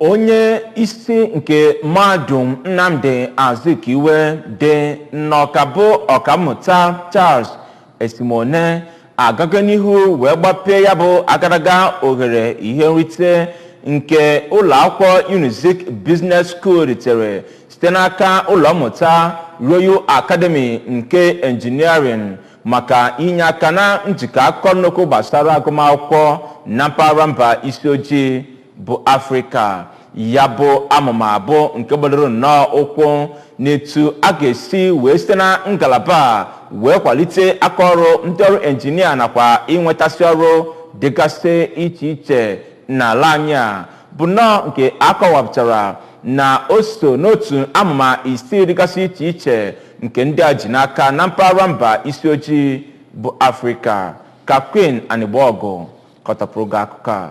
Onye isi nke Mahadum Nnamdi Azikiwe dị n'Ọka bụ Ọkammụta Charles Esimone agago n'ihu wee gbapee ya bụ agadaga ohere ihe nrite nke ụlọ akwụkwọ Unizik Business School ritere site n'aka ụlọ mmụta Royal Academy nke Engineering maka inye aka na njikọ akụkọ nnukwu gbasara agụmakwụkwọ na mpaghara mba isi ojii bụ Afrịka. Ya bụ amụma bụ nke gbadoro nnọọ ụkwụ n'etu a ga-esi wee site na ngalaba a wee kwalite akaọrụ ndị ọrụ injinia nakwa inwetasị ọrụ dịgasị iche iche n'ala anyị a, bụ nnọọ nke akọwapụtara na o so n'otu amụma isii dịgasị iche iche nke ndị a ji n'aka na mpaghara mba isi ojii bụ Afrịka. Ka Queen Anigbogu kọtapụrụ gị akụkọ a.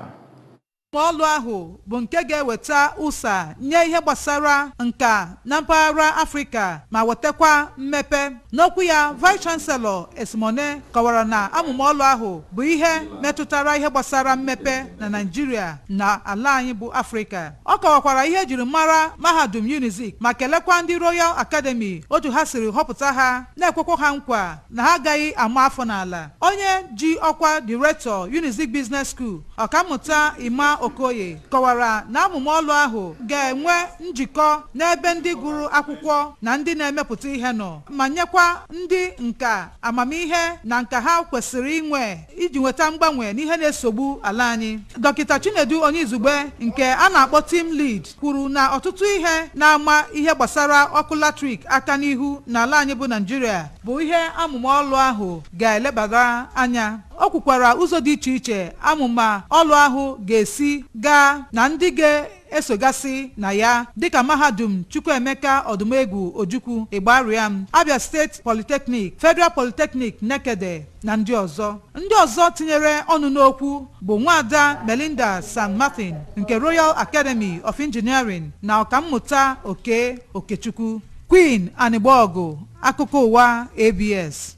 Ọlụ ahụ bụ nke ga-eweta ụsa nye ihe gbasara nka na mpaghara Afrịka ma wetakwa mmepe. N'okwu ya, Vice Chancellor Esimone kọwara na amụma ọlụ ahụ bụ ihe metụtara ihe gbasara mmepe na Naijiria na ala anyị bụ Afrịka. Ọ kọwakwara ihe ejiri mara Mahadum Unizik ma kelekwa ndị Royal Academy otu ha siri họpụta ha, na-ekwekwa ha nkwa na ha agaghị ama afọ n'ala. Onye ji ọkwa Director, Unizik Business School, Ọkammụta Ima Okoye, kọwara na amụma ọlụ ahụ ga-enwe njikọ n'ebe ndị gụrụ akwụkwọ na ndị na-emepụta ihe nọ, ma nyekwa ndị nka amamihe na nka ha kwesịrị inwe iji nweta mgbanwe n'ihe na-esogbu ala anyị. Dọkịta Chinedu Onyeizugbe nke a na-akpọ Team Lead kwuru na ọtụtụ ihe na-ama ihe gbasara ọkụ latrik aka n'ihu n'ala anyị bụ Naijiria bụ ihe amụma ọlụ ahụ ga-elebara anya. O kwukwara ụzọ dị iche iche amụma ọlụ ahụ ga-esi gaa na ndị ga-esogasị na ya, dịka Mahadum Chukwuemeka Ọdụmegwu Ojukwu Igbariam, Abia State Polytechnic, Federal Polytechnic Nekede na ndị ọzọ. Ndị ọzọ tinyere ọnụ n'okwu bụ Nwaada Melinda San Martin nke Royal Academy of Engineering na Ọkammụta Oke Okechukwu. Queen Anigbogu, akụkọ ụwa ABS.